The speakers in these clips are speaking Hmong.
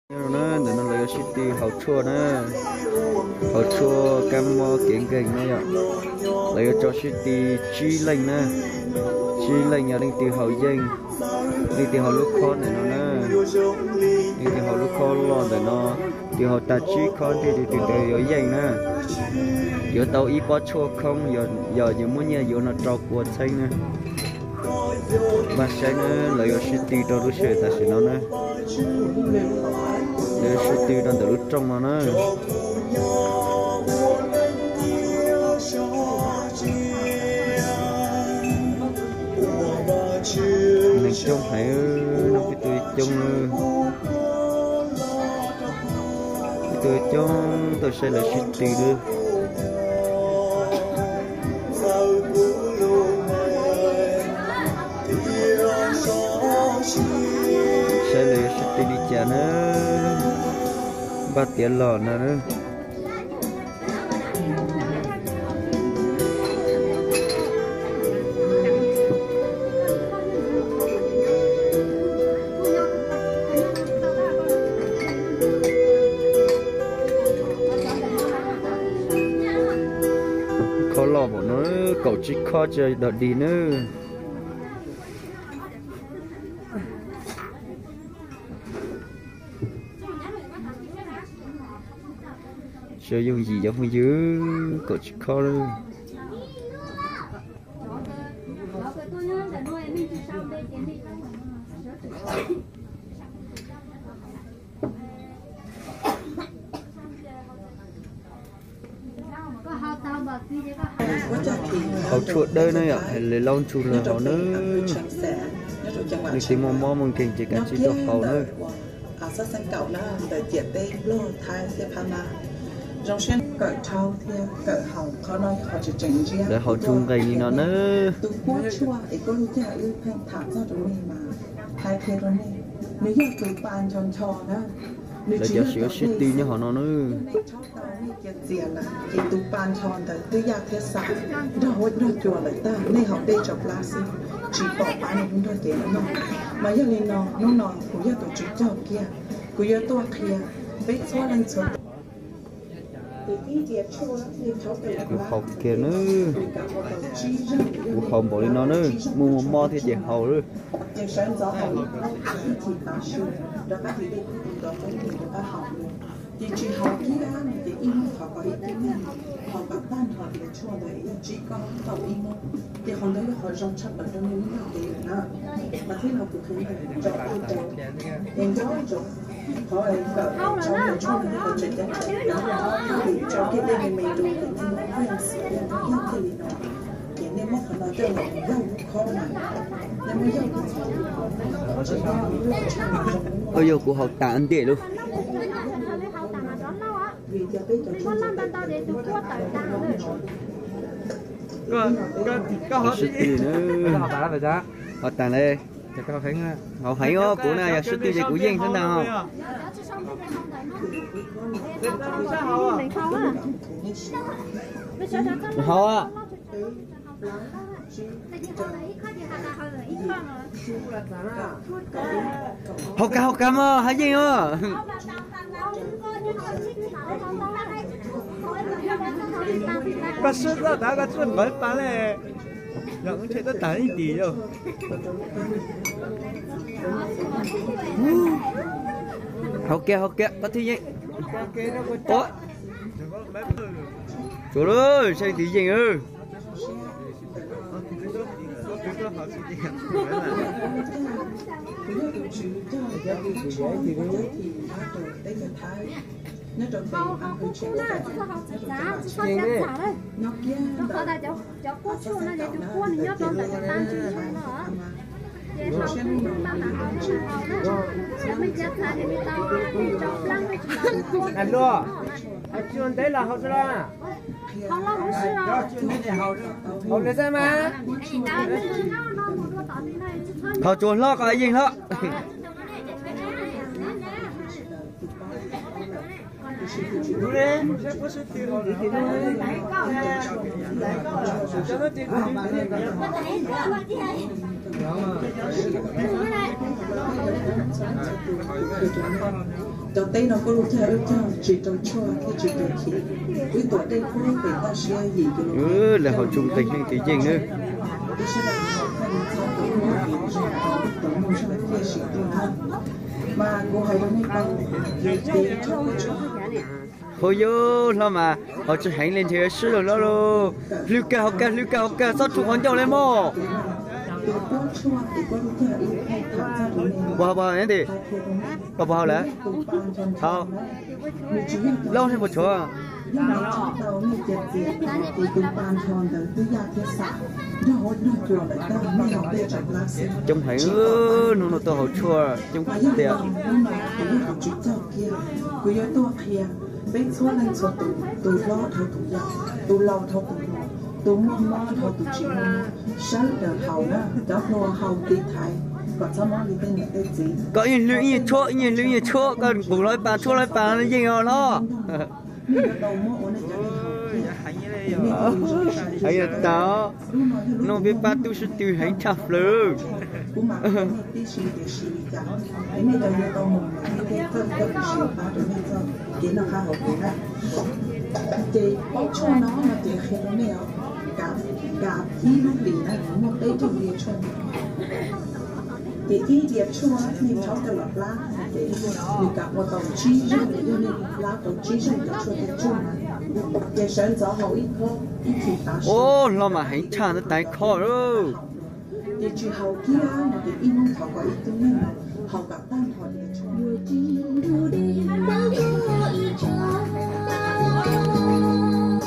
Nyob zoo na, ntawm no lawv yuav sib tw haus tshuaj na, haus tshuaj kab mob kev nkeeg na yom. Lawv yuav tso sib tw tsib leej na, tsib leej yog leej twg haus yeej, leej twg haus lub khob ntawm no na, leej twg haus lub khob loj ntawm no, tus haus tag tsib khob ntej tus ntawd yuav yeej na. Yuav tau ib pob tshuaj khoob, yog yus muaj nyiaj yuav no rau pua txheeb na. Npaj saib na, lawv yuav sib tw rau lub sij hawm tam sim no na. Lawv yuav sib tw rau ntawm lub rooj no na. Neeg coob heev, no peb tug coob, peb tug coob tuaj saib lawv sib tw na. Saib lawv yuav sib tw li cas na, npaj tiav los no na. Khob loj npaum no, kaum tsib khob tsis dog dig nawb. Tsis yooj yim cov phooj ywg, kaum tsib khob lawm. Haus tshuaj dawb na yom, lawv laub ntsuj lawv haus na. Leej twg muaj mob muaj nkeeg ces kav tsij tuaj haus na. Lawv haus ntsuj nqes li no na. Lawv cov sib sib tw nyob hauv no na. Ces tus pa ncho ntawd twb yaj thiab xav nrog huab nrog cua lawm tag, nej haus dej tso plab xwb, tsis pom pab nws lub nrog cev no. Mas yog li no, hnub no kuv yog tus tswv cog kiag, kuv yuav tuaj qhia peb txhua leej txhua tus. Kuv haus kiag na, kuv haus npaum li no na, muaj muaj mob thiab ces haus lawm. Ces sawv ntxov haus ib thim tav su, rov qab hais dej kub tus nrov qeeb tus rov qab haus dua. Ces tsis haus kiag no ces ib hnub thov kom ib tug neeg haus kom tag nrho tus tshuaj ntawd yog tsib kob tau ib hnub. Ces qhov ntawd yog qhov zoo tshaj plaws rau nej lub nrog cev lawm na. Mas thiab no kuv qhia nej tso tej rau, es nco ntsoov qhov kawm tso tus tshuaj no yog qhov tseem ceeb tshaj plaws, tso kiag dej me me rau kom nej muaj xiam yog thiaj li no. Ces nej muab qhov no coj los mus yaug lub khob na, nej muab yaug lub khob, khob tseem ceeb loj tshaj no. Yog kuv haus tas ntej lauj. Sib tw na. Haus tas li. Haus heev os, kuv na yog sib tw ces kuv yeej xwb ntag. Kuv haus. Haus kag haus kag mog, haus yeej os. Koj swb txoj tav koj tsuj npawv pa le, yog wb ntshe twb tag ib tis yog. Haus kiag haus kiag koj thiaj yeej. Tsuav lawm, saib leej twg yeej. Luaj, tsis ua ntev los haus xwb los? Haus li xwb mas. Haus tsuav hlob kom yeej hlob. Cov teb no kuj lub cag lub cag tsis rau tshuaj thiab tsis rau chim, wb tuam dej puag pem toj siab yim kiv lus. Lawv haus tsum tes neeg tes yeej nawb. Ib sab dam no thaj li txog rau lub yim zoo rau muaj zog thiaj sim tuaj thawj. Mas kuv hais rau nej tau, yus ces tshaj kuj tshaj. Hauv yus hlo mas haus tsis heev li ntshe sib lug hlo lauj. Hlwb kawg haus kawg, hlwb kawg haus kawg, txhob rhuav qhov ncauj li mog. Puas haus puas haus tis? Koj puas haus lawm? Haus. Lauj, nej puas tshuav? Coob heev, hnub no tuaj haus tshuaj coob tiag. Kuv yuav tuaj qhia peb txhua leej txhua tus, tus hlob dhau tus yau, tus laus dhau tus hluas, tus muaj mob dhau tus tsis muaj mob, sawv daws haus na, cov hluas haus tiv thaiv kom txhob mob li tej niam tej txiv. Koj ib nyuag hlwb ib nyuag tshuab, ib nyuag hlwb ib nyuag tshuab, koj nqus hlo ib pas tshuab hlo ib pas yeej os hlob. Heev tas, noj peb pab tub sib tw heev tshaj plaws. Ces paub tshuaj no no ces qhia rau nej os, kav ib lub hlis na muaj peb caug diav tshuaj. Ces ib diav tshuaj nej rhaub coj los plab ces nws kav ua tau tsib zaug, yog nej plab tau tsib zaug cov tshuaj tej tsuag na, ces sawv ntxov haus ib khob ib chim tav su. Hlob mas heev tshaj ntawd, tais khob lauj. Ces tsis haus kiag no ces ib hnub thov kom ib tug neeg haus kom tag nrho diav tshuaj.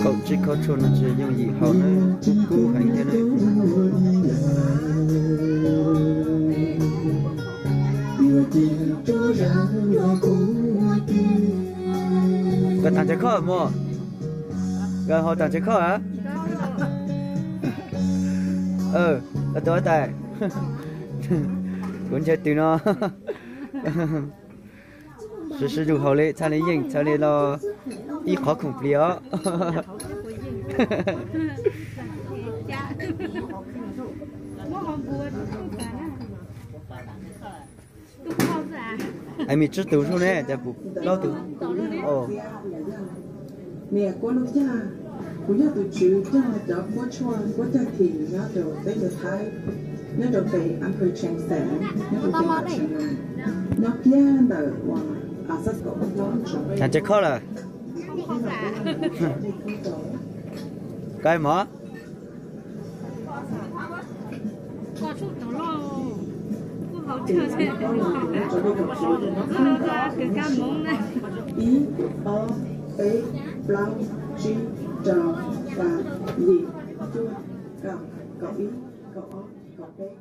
Kaum tsib khob tshuaj no tsis yooj yim haus na, kub kub heev thiab na. Koj tag ntses khob mog, koj haus tag ntses khob a. Koj tus huab tais, kuv ntshaw tws no. Sib sib zug haus li, txhaj li yeej, txhaj li los ib qhov khoom plig os. Es me tsib tus zoo ne, cas kuv plaub tus. Niam kuab lub cag, kuv yog tus tswv cog cov kuab tshuaj kuab cag thim nyob rau teb chaws Thaib, nyob rau pem Amplichang Xeem, nyob rau pem Amplichang, nyob kiag ntawm uas Xas Kaum Ob Nyob. Tag ntses khob lawm. Koj mog. Ib, ob, peb, plaub, tsib, rau, xya, yim, cuaj, kaum, kaum ib, kaum ob, kaum peb.